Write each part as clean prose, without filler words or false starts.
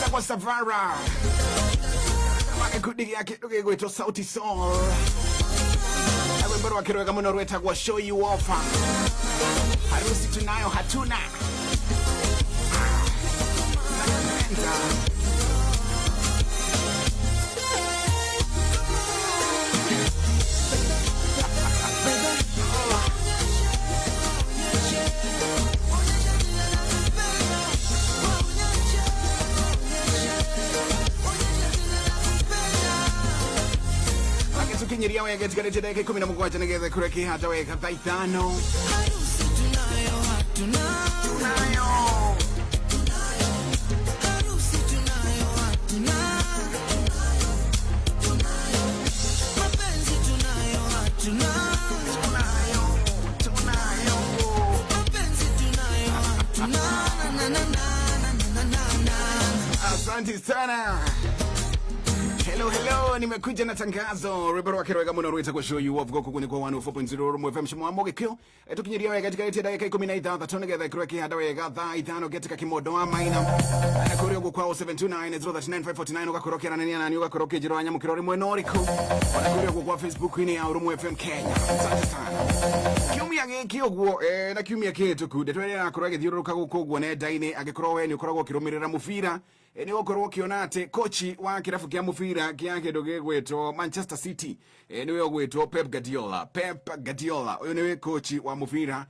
Etagwo Savara wa gĩkundi gĩa kĩndũ gĩgwĩtwo Sauti Sol na rwĩmbo rwake rwega mũno rwĩtagwo Show You Off. Harusi tunayo hatuna. Nakupenda. Agĩtũkinyĩria wega ĩtigarĩte ndagĩka 17 nĩgetha kũrĩa kĩhanda wega thaa 5. Harusi tunayo hatuna. Tunayo. Harusi tunayo hatuna. Mapenzi tunayo hatuna. Tunayo, tunayo. Mapenzi tunayo hatuna. Na, na, na, na, na, na, na, na. Asante sana. Hello, hello, nimekuja na tangazo rwimbo rwake rwega muno rwitagwo Show You Off gũkũ nĩ kwa 104.0 Rumu FM Shimo wa Mũgĩkũyũ. Tukinyiria wega tigarĩtie ndagĩka 16 nĩgetha ĩkorwo ĩkĩhanda wega thaa 5 getika kĩmondo wa maina na kũrĩ ũguo kwa 0729 039549 ũgakorwo ũkĩaranĩria nani, ũgakorwo ũkĩnjĩra wanyamũkĩra ũrĩ mwena ũrĩkũ, ona kũrĩ ũguo kwa Facebook-inĩ ya Rumu FM Kenya. Asante sana. Kiumia gĩkĩ ũguo na kiumia kĩhĩtũku ndeto ĩrĩa ĩrakorwo ĩgĩthiũrũrũka gũkũ ũguo nenda-inĩ, angĩkorwo we nĩ ũkoragwo ũkĩrũmĩrĩra mũbira, nĩ ũgũkorwo ũkĩona atĩ kochi wa kĩrabu kĩa mũbira kĩa kĩndũ gĩgwĩtwo Manchester City, nĩwe ũgwĩtwo Pep Guardiola. Pep Guardiola ũyũ nĩwe kochi wa mũbira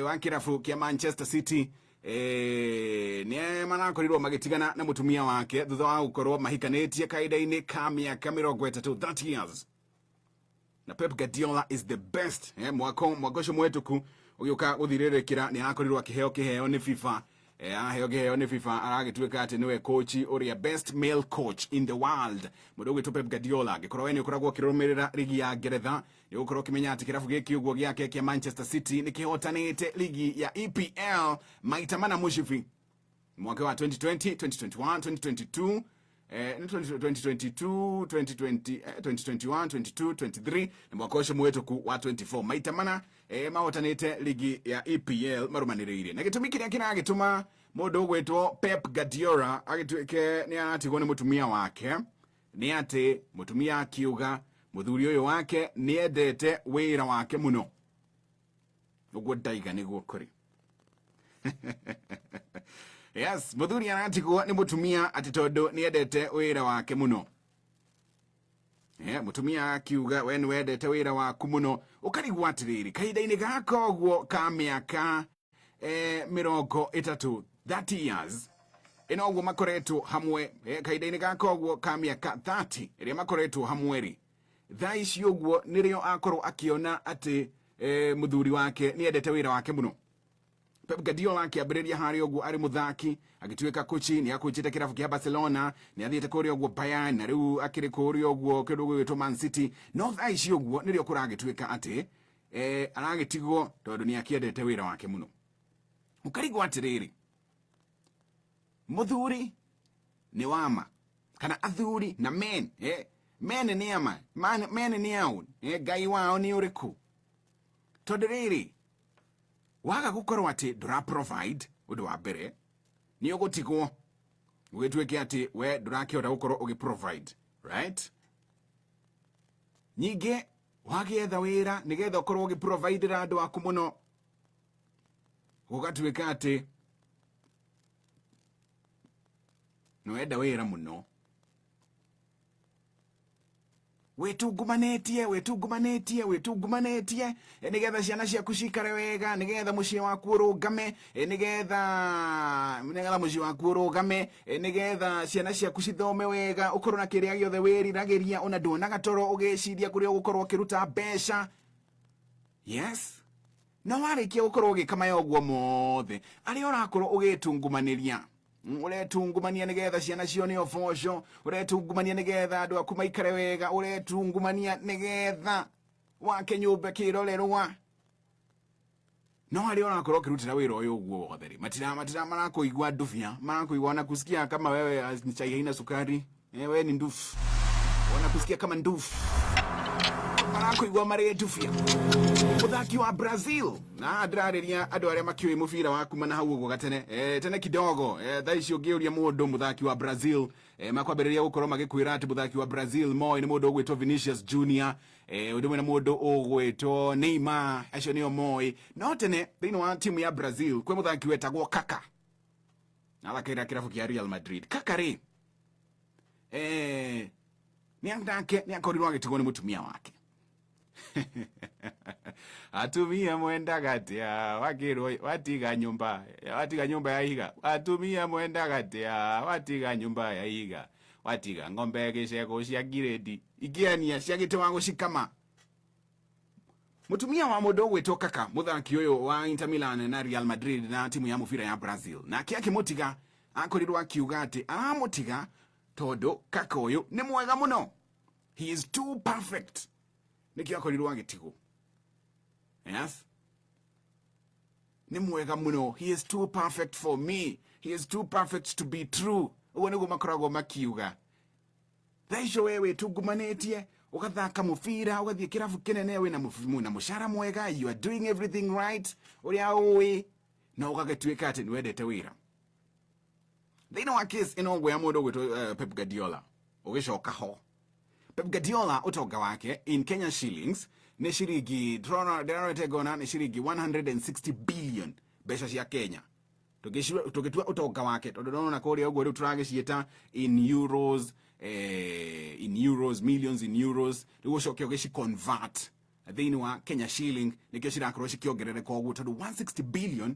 wa kĩrabu kĩa Manchester City. Nĩ marakorirwo magĩtigana na mũtumia wake thutha wa gũkorwo mahikanĩtie kahinda-inĩ ka mĩaka 30, 30 years, na Pep Guardiola is the best. Mwaka ũcio mũhĩtũku ũgĩũka gũthirĩrĩkĩra nĩ arakorirwo akĩheo kĩheo nĩ FIFA. Aheo kĩheo nĩ FIFA, aragĩtuĩka atĩ nĩwe coach ũrĩa best male coach in the world, mũndũ ũgwĩtwo Pep Guardiola. Angĩkorwo we nĩ ũkoragwo ũkĩrũmĩrĩra ligi ya Ngeretha, nĩ ũgũkorwo ũkĩmenya atĩ kĩrabu gĩkĩ ũguo gĩake kĩa Manchester City nĩ kĩhotanĩte ligi ya EPL maita mana mũcibi, mwaka wa 2020, 2021, 2022, 2022, 2020, 2021, 22, 23 na mwaka ũcio mũhĩtũku wa 24, maita mana mahotanĩte ligi ya EPL marũmanĩrĩire. Na gĩtũmi kĩrĩa kĩragĩtũma mũndũ ũgwĩtwo Pep Guardiola agĩtuĩke nĩ aratigwo nĩ mũtumia wake nĩ atĩ mũtumia akiuga mũthuri ũyũ wake nĩ endete wĩra wake mũno. Ũguo ndaiga nĩguo kũrĩ. Yes, mũthuri aratigwo nĩ mũtumia atĩ tondũ nĩ endete wĩra wake mũno. Mũtumia akiuga we nĩ wendete wĩra waku mũno, ũkarigwo atĩrĩrĩ, kahinda-inĩ gaka ũguo ka mĩaka 30, 30 years ĩno ũguo makoretwo hamwe, kahinda-inĩ gaka ũguo ka mĩaka 30 ĩrĩa makoretwo hamwe rĩ, thaa ici ũguo nĩrĩo akorwo akĩona atĩ mũthuri wake nĩ endete wĩra wake mũno. Pep Guardiola akĩambĩrĩria harĩa ũguo arĩ mũthaki, agĩtuĩka kochi, nĩ akũnjĩte kĩrabu kĩa Barcelona, nĩ athiĩte kũrĩa ũguo Bayern, na rĩu akĩrĩ kũrĩa ũguo kĩndũ gĩgwĩtwo Man City. No thaa ici ũguo nĩrĩo kũragĩtuĩka atĩ aragĩtigwo tondũ nĩ akĩendete wĩra wake mũno. Ũkarigwo atĩrĩrĩ, mũthuri nĩ wama kana athuri na men, men nĩ ama, men nĩ au, Ngai wao nĩ ũrĩkũ? Tondũ rĩrĩ, waga gũkorwo atĩ ndũra provide, ũndũ wa mbere nĩ ũgũtigwo ũgĩtuĩke atĩ we ndũrakĩhota gũkorwo ũgĩ provide, right? Ningĩ wagĩetha wĩra nĩgetha ũkorwo ũgĩ providera andũ aku mũno, gũgatuĩka atĩ nĩwenda wĩra mũno, wĩtungumanĩtie, wĩtungumanĩtie, wĩtungumanĩtie, nĩgetha ciana ciaku cikare wega, nĩgetha mũciĩ waku ũrũgame, nĩgetha mũciĩ waku ũrũgame, nĩgetha ciana ciaku cithome wega, ũkorwo na kĩrĩa gĩothe wĩriragĩria, ona nduonaga toro ũgĩciria kũrĩa ũgũkorwo ũkĩruta mbeca. Yes, no warĩkia gũkorwo ũgĩka maya ũguo mothe, arĩa ũrakorwo ũgĩtungumanĩria, ũretungumania nĩgetha ciana cione ũboco, ũretungumania nĩgetha andũ aku maikare wega, ũretungumania nĩgetha wake nyũmba kĩrorerwa, no arĩa ũrakorwo ũkĩrutĩra wĩra ũyũ ũguo wothe rĩ, matira marakũigua ndubia, marakũigua wanakusikia kama wewe ni chai haina sukari, wewe ni ndufu, wanakusikia kama ndufu. Marakũigua marĩ ndubia. Mũthaki wa Brazil na ndĩrarĩria andũ arĩa makĩũĩ mũbira wa kuma na hau ũguo gatene, tene kidogo, thaa ici ũngĩũria mũndũ mũthaki wa Brazil, makwambĩrĩria gũkorwo magĩkwĩra atĩ mũthaki wa Brazil moĩ nĩ mũndũ ũgwĩtwo Vinicius Junior, ũndũ ũmwe na mũndũ ũgwĩtwo Neymar, acio nĩo moĩ. No tene thĩinĩ wa timu ya Brazil kwĩ mũthaki wetagwo Kaka na athakĩra kĩrabu kĩa Real Madrid. Kaka rĩ, nĩ nake nĩ akorirwo agĩtigwo nĩ mũtumia wake. Atumia mwendaga atia wakirwo watiga nyumba, watiga nyumba ya ihiga? Atumia mwendaga atia watiga nyumba ya ihiga, watiga ng'ombe gĩcegũ cia ngirĩndi ikĩania cia gĩtĩ wa gũcikama? Mutumia wa mũndũ ũgwĩtwo Kaka, mũthaki ũyũ wa Inter Milan na Real Madrid na timu ya mũbira ya Brazil, nake akĩmũtiga. Akorirwo akiuga atĩ aramũtiga tondũ Kaka ũyũ nĩ mwega mũno, he is too perfect, nĩkĩo akorirwo agĩtigwo. Yes, nĩ mwega mũno, he is too perfect for me, he is too perfect to be true. Ũguo nĩguo makoragwo makiuga. Thaa icio we wĩtungumanĩtie, ũgathaka mũbira, ũgathiĩ kĩrabu kĩnene, wĩna na mũcara mwega, you are doing everything right ũrĩa ũĩ, na ũgagĩtuĩka atĩ nĩ wendete wĩra. Thĩinĩ wa case ĩno ũguo ya mũndũ ũgwĩtwo Pep Guardiola, ũgĩcoka ho Pep Guardiola, ũtonga wake in Kenya shillings nĩ ciringi, ndĩrarorete ngona nĩ ciringi 160 billion mbeca cia Kenya. Tũgĩtua ũtonga wake, tondũ ndona kũrĩa ũguo rĩu tũragĩciĩta in euros, in euros, millions in euros, rĩu ũcoke ũgĩci convert thĩinĩ wa Kenya shilling, nĩkĩo cirakorwo cikĩongerereka ũguo, tondũ 160 billion,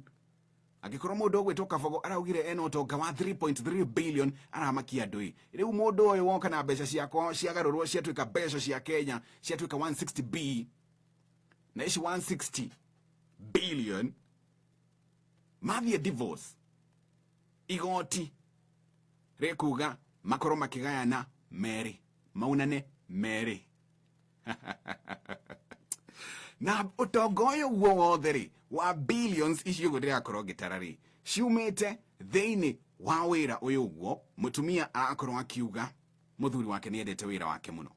angĩkorwo mũndũ ũgwĩtwo Kabogo araugire ena ũtonga wa 3.3 billion, aramakia andũ ĩ. Rĩu mũndũ ũyũ woka na mbeca ciakwa ciagarũrwo ciatuĩka mbeca cia Kenya, ciatuĩka 160 b, na ici 160 billion mathiĩ divorce, igoti rĩkuga makorwo makĩgayana merĩ, maunane merĩ. Na ũtonga ũyũ guo wothe rĩ, wa billions icio ũguo ndĩrakorwo ngĩtara rĩ, ciumĩte thĩinĩ wa wĩra ũyũ ũguo mũtumia arakorwo akiuga mũthuri wake nĩ endete wĩra wake mũno.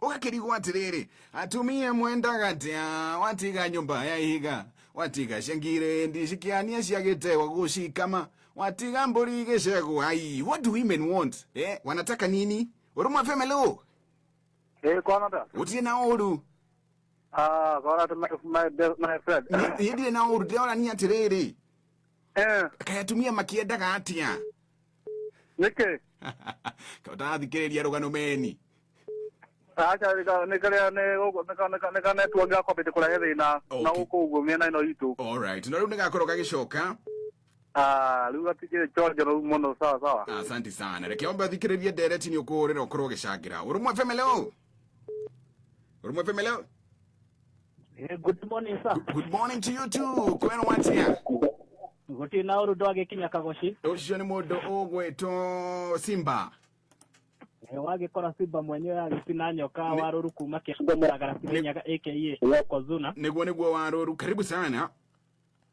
Ũgakĩrigwo atĩrĩrĩ, atumia mwendaga atĩa watiga nyũmba ya ihiga, watiga ciangire ndicikiania cia gĩtegwa gũcikama, watiga mbũri gĩcegũ? Ai, what do women want? Wanataka nini? Ũrũmwe FM. Eh, kwanata. Gũtirĩ na ũru. Ah, kwanata, my friend. Niĩ ndirĩ na ũru, ndĩrorania atĩrĩrĩ, kaĩ atumia makĩendaga atĩa? Nĩkĩ? Ũtarathikĩrĩria rũgano meni. Acha, nĩ karĩa nĩ gũkũ nĩ ka network gakwambĩte kũrehe thĩna na gũkũ ũguo mĩena ĩno itũ. Alright, na rĩu nĩgakorwo gagĩcoka. Ah, rĩu gatikĩrĩ chonjo rĩu mũno, sawa sawa. Asante sana. Reke ombe thikĩrĩrie ndereti, nĩ ũkũhũrĩra ũkorwo ũgĩcangĩra. Ũrũmwe FM, hello. Ũrũmwe FM, hello. Eh, good morning, sir. Good morning to you too. Kwĩrwo atĩa? Gũtirĩ na ũru, ndwagĩkinya Kagoci. Ũcio nĩ mũndũ ũgwĩtwo Simba. Eh, wagĩkora Simba mwenyewe agĩcina nyoka wa rũru kuma Kĩango Mũragara Kirinyaga, aka Kozuna. Nĩguo wa rũru, karibu sana.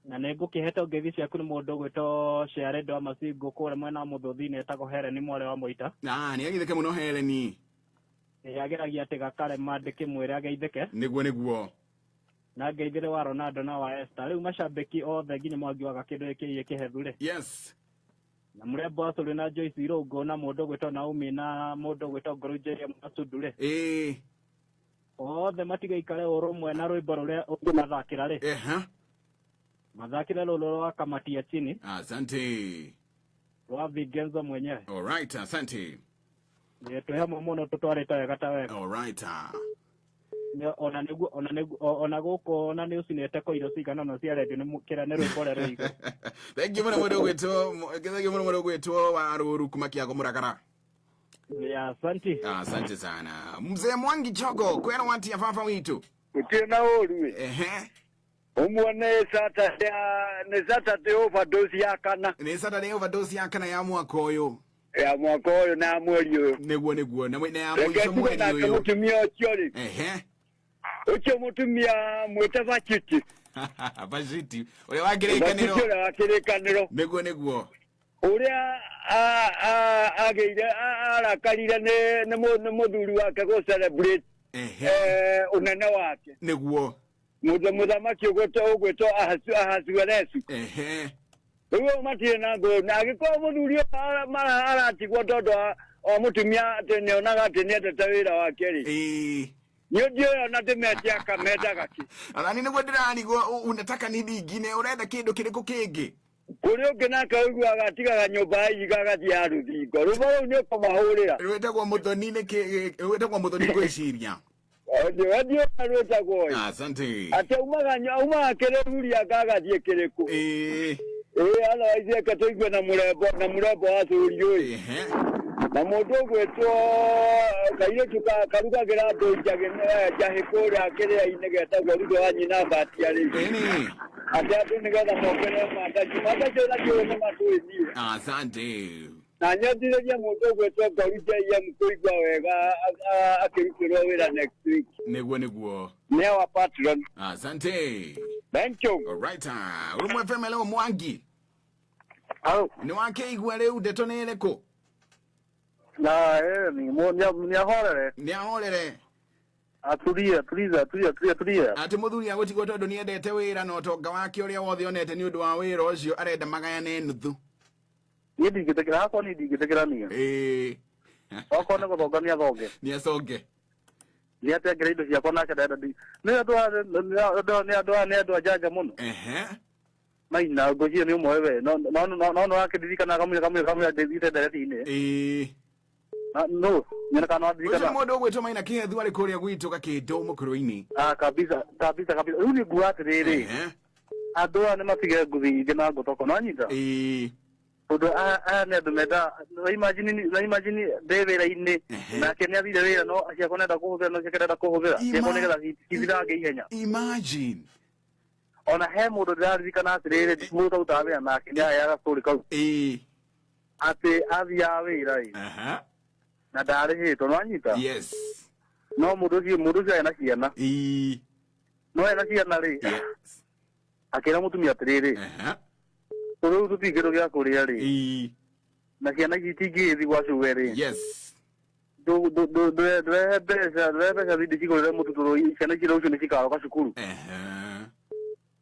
Na nĩ ngũkĩhete ngeithi ciaku nĩ mũndũ ũgwĩtwo Sharedo wa Macingo kũrĩa mwena wa Mũthũthi-inĩ, etagwo Helen mwarĩ wa Mũita. Ah, nĩ agithĩke mũno Heleni. Nĩ ageragia atĩ gakarema ndĩkĩmwĩre ageithĩke. Nĩguo. Na ngeithĩre wa Ronaldo na wa Esther. Rĩu macambĩki othe nginya Mwangi wa Gakĩndũ aka Kĩhethu rĩ. Na Mũrembo Acũrĩ na Joyce Irũngũ na mũndũ ũgwĩtwo Naomi na mũndũ ũgwĩtwo Ngũrũ Njeri Masudu rĩ. Othe matigaikare ũrũmwe na rwĩmbo rũrĩa ũngĩmathakĩra rĩ. Mathakĩre rũrũ rwa Kamati ya Chini. Asante. Rwa Vingenzo mwenyewe. Alright, asante. Nĩ twĩ hamwe mũno, tũtwarĩte wega ta wega. Alright. Ona nĩguo ona gũkũ ona nĩ ũcinĩte ko irio cigana na cia redio nĩ kĩrĩa nĩ rwĩmbo rũrĩa rũigũ. Thank you mũno mũndũ ũgwĩtwo, thank you mũno mũndũ ũgwĩtwo wa rũru kuma Kĩago Mũragara. Ya, asante. Asante sana. Mzee Mwangi Chogo, kwena watia fafa witu? Gũtirĩ na ũru ĩ. Ũmwe nĩ Saturday, nĩ Saturday overdose ya kana. Nĩ Saturday overdose ya kana ya mwaka ũyũ. Ya mwaka ũyũ na ya mweri ũyũ. Nĩguo na ya Reke mũico tuge mweri nake ũyũ. Mũtumia ũcio rĩ, ũcio mũtumia mwĩte Vachiti. Vashiti ũrĩa wa Vachiti kĩrĩkanĩro. Ũrĩa wa kĩrĩkanĩro. Nĩguo. Ũrĩa agĩire arakarire nĩ mũthuri wake gũ celebrate. Unene wake. Niguo. Muthamaki ugwitwo Ahasueresu. Rĩu matirĩ na ngũĩ na angĩkorwo mũthuri ũyũ aratigwo tondũ wa mũtumia atĩ nĩonaga atĩ nĩendete wĩra wake rĩ. Niĩ ndiũĩ ona ndĩmete akamendaga kĩ. Ona ni niguo ndĩrarigwo unataka nini ingine, urenda kĩndũ kĩrĩkũ kĩngĩ? Kũrĩ ũngĩ nake ũiguaga atigaga nyũmba ya ihiga agathiĩ ya rũthingo. Rwĩmbo rũu nĩ ũkũmahũrĩra. Rwĩtagwo Muthoni nĩ kĩ, rwĩtagwo Muthoni ngwĩciria. Ndiũĩ rwĩtagwo ĩ. Asante. Atĩ aumaga kĩrĩhuria agathiĩ kĩrĩkũ. Otherwise reke tũigue na mũrembo, na mũrembo wa cũri ũyũ. Na mũndũ ũgwĩtwo kairĩtu karugagĩra andũ njahĩ kũrĩa kĩrĩa-inĩ getagwo Ruto wa nyina Mbatia rĩ. Atĩ andũ nĩgetha mongerere mandaci. Mandaci ona ndiũĩ nĩ matũĩ niĩ. Asante. Na nyendithĩrie mũndũ ũgwĩtwo Ngoru JM kũigua wega akĩrutĩrwo wĩra next week. Nĩguo, nĩguo. Nĩ our patron. Asante. Thank you. All right. Ũrũmwe FM leo Mwangi. Hau. Nĩ wakĩigua rĩu ndeto nĩ ĩrĩkũ? Na, ni mo ni ahorere. Nĩ ahorere. Aturia, aturia, aturia, aturia, aturia. Atĩ mũthuri agũtigwo tondũ nĩendete wĩra na ũtonga wake ũrĩa wothe onete nĩ ũndũ wa wĩra ũcio arenda magayane nuthu. Niĩ ndingĩtĩkĩra, hakwa niĩ ndingĩtĩkĩra niĩ. Okorwo nĩ gũthonga nĩ athonge. Nĩ aconge. Nĩ atengere indo ciakwa nake ndenda ndi. Nĩ andũ a, nĩ andũ a, nĩ andũ a njanja mũno. Maina, ngũciria nĩ ũmwe we. No, no, no, no, no, akĩndirikana kamũira, kamũira, kamũira ndĩthiĩte ndereti-inĩ. Na, no, nyona kana wandirikana. Ũcio nĩ mũndũ ũgwĩtwo Maina Kĩhethu arĩ kũrĩa gwitũ Gakĩndũ mũkũrũ-inĩ. Kabisa, kabisa, kabisa. Rĩu nĩ nguga atĩrĩrĩ. Andũ aya nĩ matige nguthi ingĩ na ngũtoko, no anyita? Tondũ aya nĩ andũ menda, na imagine, na imagine ndĩ wĩra-inĩ, nake nĩ athire wĩra, no ciakwa nenda kũhũthĩra, no ciake ndenda kũhũthĩra. Ciakwa nĩgetha cithirange ihenya. Imagine. Ona he mũndũ ndĩraririkana atĩrĩrĩ, mũndũ tautaga wĩra nake, nĩ aheaga story kau. Atĩ athiaga wĩra ĩ. Na ndarĩhĩtwo, no anyita? Yes. No mũndũ ũcio arĩ na ciana. No arĩ na ciana rĩ. Akĩra mũtumia atĩrĩrĩ. Rĩu tũtirĩ kĩndũ gĩa kũrĩa rĩ. Na ciana ici itingĩgĩthiĩ gwa cũwe rĩ. Ndũrehe mbeca, ndũrehe mbeca thiĩ ndĩcigũrĩre mũtu tondũ ciana ici rũciũ nĩcikaroka cukuru.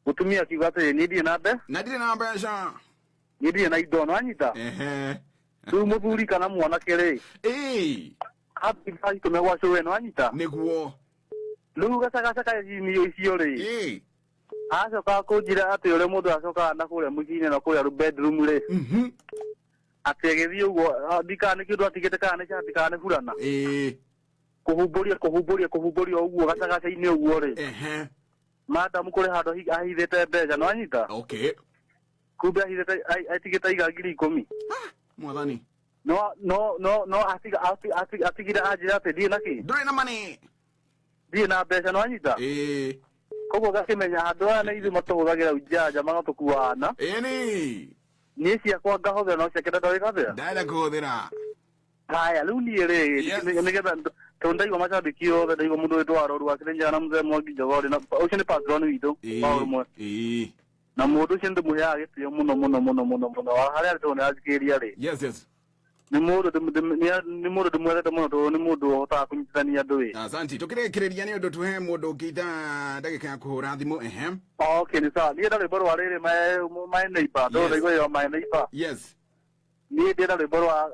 Mũtumia akiuga atĩrĩ, niĩ ndirĩ na mbeca. Na ndirĩ na mbeca. Niĩ ndirĩ na indo, no anyita? Rĩu mũthuri kana mwanake rĩ. Athiĩ gwa cũwe, no anyita? Nĩguo. Rĩu gacagaca ka icio icio rĩ. Acoka kũnjĩra atĩ ũrĩa mũndũ acokaga na kũrĩa mũciĩ-inĩ na kũrĩa bedroom rĩ. Atĩ agĩthiĩ ũguo, ndikana nĩ kĩndũ atigĩte kana nĩ cati kana nĩ burana. Kũhumbũria, kũhumbũria, kũhumbũria ũguo gacagaca-inĩ ũguo rĩ. Madam kũrĩ handũ ahithĩte mbeca, no anyita? Kumbe ahithĩte, atigĩte iga ngiri ikũmi. Mwathani. No, no, no, no, atiga, atiga, atiga, atigire anjĩra atĩ ndirĩ na kĩ? Ndũrĩ na money. Ndirĩ na mbeca, no anyita? Koguo ngakĩmenya andũ aya nĩ ithuĩ matũhũthagĩra ujanja magatũkuana. Niĩ ciakwa ngahũthĩra no ciake ndenda gwĩka atĩa? Ndenda kũhũthĩra. Haya, rĩu niĩ rĩ, nĩgetha tondũ ndaigua macambĩki othe, ndaigua mũndũ wĩtwo Waroru wa Kĩrĩnyaga na Mũthee Mwangi Njogori, na ũcio nĩ patron witũ, wa ũrũmwe. Na mũndũ ũcio nĩndĩmũheaga gĩtĩo mũno, mũno, mũno, mũno, mũno. Harĩa arĩ tondũ nĩaranjikĩrĩria rĩ. Yes, yes. Nĩ mũndũ nĩ mũndũ ndĩmwendete mũno tondũ nĩ mũndũ ũhotaga kũnyitithania andũ ĩ. Asante. Tũkĩrĩkĩrĩria nĩ ũndũ tuhe mũndũ ũngĩ ithaa ndagĩka ya kũhũra thimũ, ehe. Okay, nĩ sawa. Niĩ ndenda rwĩmbo rwa rĩrĩ my neighbor. Ndũĩ ndaigua ĩyo my neighbor. Yes. Niĩ ndĩrenda rwĩmbo rwa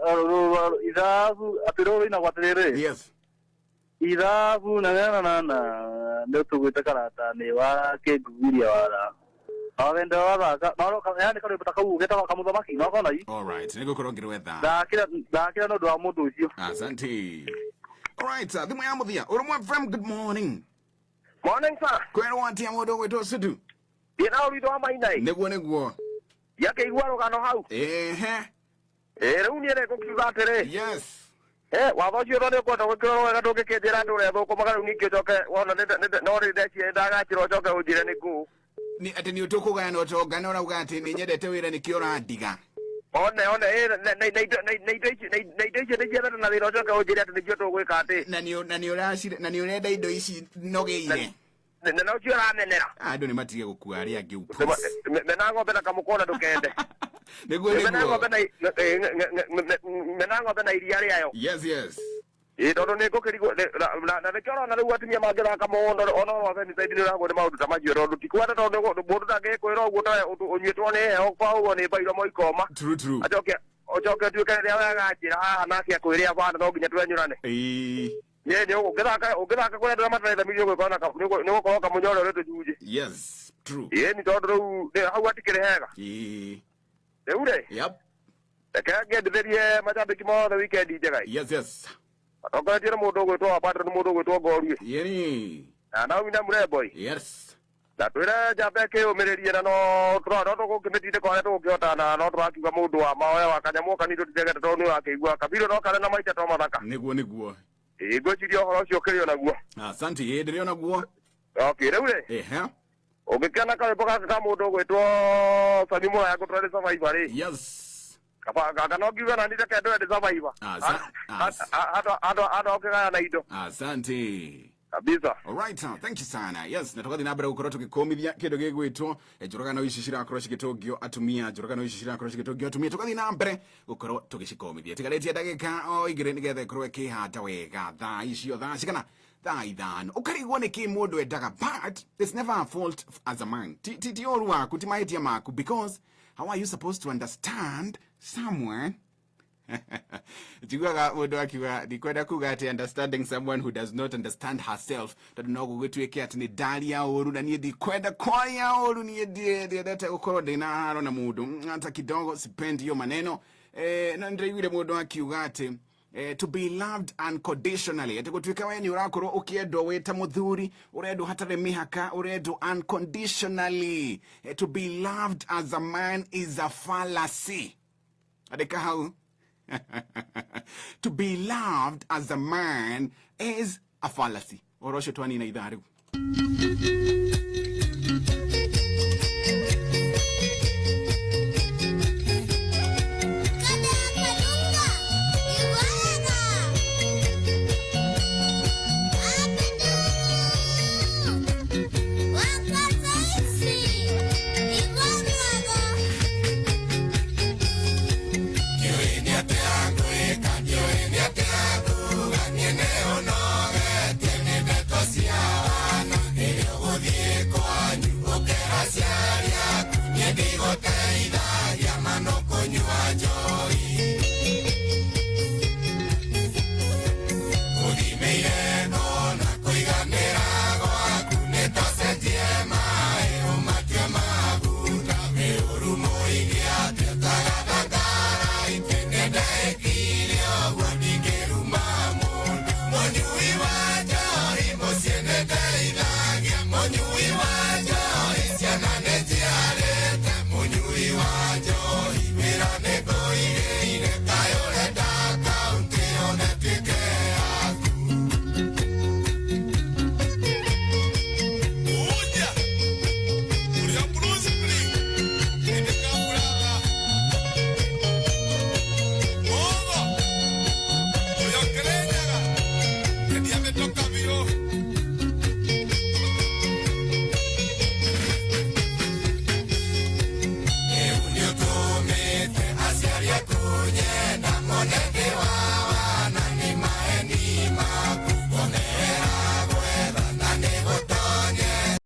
ithabu, atĩ rũrũ rũinagwo atĩrĩrĩ. Yes. Ithabu na na na na, nĩ ũtũgwĩte karata nĩ wa kĩnguguria wara. O wendo wa thaka, no no, yani karwĩmbo ta kau getagwo kamũthamaki, no kona i. All right, nĩngũkorwo ngĩrwetha. Ndakĩra, ndakĩra nĩ ũndũ wa mũndũ ũcio. Asante. All right, thimũ ya mũthia. Ũrũmwe FM, good morning. Morning, sir. Kwĩrwo atĩa mũndũ ũgwĩtwo Sudu? Thiĩ na ũruitho wa Maina ĩ. Nĩguo, nĩguo. Ndiakĩigua rũgano hau. Rĩu niĩ nĩngũkiuga atĩrĩ. Yes. Watho ũcio no nĩũkwenda gwĩkĩrwo wega, ndũngĩkĩnjĩra andũ ũrĩa thũkũmaga rĩu ningĩ ũcoke wona no rĩu ndeciria nĩndagacĩra ũcoke ũnjĩre nĩ ngũ. Nĩ atĩ nĩ ũtũkũgayana ũtonga na ũrauga atĩ nĩ nyendete wĩra nĩkĩo ũrandiga. One, one, na, na, na, na, na, na indo ici, na, na indo icio nĩciethete na wĩra ũcoke ũnjĩre atĩ nĩcio tũgwĩka atĩ. Na nĩ, na nĩ ũracire, na nĩ ũrenda indo ici nogeire. Na, na, na ũcio ũramenera. Andũ nĩ matige gũkua arĩa angĩ Nĩ ma-, mena ng'ombe na kamũkũna ndũkende. Nĩguo, Mena nĩguo. ng'ombe na i-, mena ng'ombe na iria rĩayo. Yes, yes. Ĩ tondũ nĩ ngũkĩrigwo na nĩkĩo ũrona rĩu atumia mangĩthaka mũno ona wa femicide nĩ ũragwo nĩ maũndũ ta macio tondũ ti kwenda tondũ mũndũ ndangĩkwĩra ũguo ta ũnyuĩtwo nĩ heho kwa ũguo nĩ mbairwo moikoma. True, true. Acoke ũcoke ũtuĩke rĩrĩa weganjĩra haha nake akwĩre abana no nginya twenyũrane. Ĩ nĩ ũngĩthaka ũngĩthaka kũrĩa andũ arĩa matarethamirio gwĩkona nĩ gũkorwo kamũnyore ũrĩ tũcunjĩ. Yes, true. Ĩ ni tondũ rĩu hau hatikĩrĩ hega. Rĩu rĩ, reke ngendithĩrie macambĩki mothe weekend njega. Yes, yes. Atongoretie nĩ mũndũ ũgwĩtwo Wabandũ nĩ mũndũ ũgwĩtwo Ngoruĩ. Yeni. Na Naomi na Mũrembo. Yes. Na twĩre njamba ĩkĩyũmĩrĩrie na no no tũgũkĩmĩtindĩka ũrĩa tũgũkĩhota na no tũrakiuga mũndũ wa maoya wa kanyamũ kanini tũtiregete tondũ nĩ ũrakĩigua kabirũ no kare na maita to mathaka. Niguo niguo. Ĩ ngwĩciria ũhoro ũcio ũkĩrĩ onaguo. Asante, ĩ ndĩrĩ onaguo. Okay, rĩu rĩ. Ũngĩkĩona kawĩmbo gaka ka mũndũ ũgwĩtwo Sami Mũraya ngũtware Survivor rĩ. Yes. Kaba no ngiuga na nĩ reke ndwende Survivor. Andũ ũkĩgaya na indo. Asante. Kabisa. Alright, thank you sana. Yes, na tukathi na mbere gukorwo tugikomithia kindu gigwitwo njuragano ici cirakorwo cigitungio atumia, njuragano ici cirakorwo cigitungio atumia. Tukathi na mbere gukorwo tugicikomithia. Tigarĩtie ndagĩka o igĩrĩ nĩgetha ĩkorwo ĩkĩhanda wega thaa icio thaa cigana thaa 5. Ũkarigwo nĩ kĩ mũndũ endaga, but it's never a fault as a man. Ti ti ti ũru waku, ti mahĩtia maku, because how are you supposed to understand someone? Njiguaga mũndũ akiuga ndikwenda kuga atĩ understanding someone who does not understand herself, tondũ no gũgĩtuĩke atĩ nĩ ndaria ũru na niĩ ndikwenda kwaria ũru, niĩ ndiendete gũkorwo ndĩna haro na mũndũ hata kidogo, sipendi hiyo maneno. Na ndĩraiguire mũndũ akiuga atĩ to be loved unconditionally, atĩ gũtuĩka we nĩ ũrakorwo ũkĩendwo wĩ ta mũthuri, ũrendwo hatarĩ mĩhaka, ũrendwo unconditionally. To be loved as a man is a fallacy. Andĩka hau. To be loved as a man is a fallacy. Ũhoro ũcio twanina ithaa rĩu.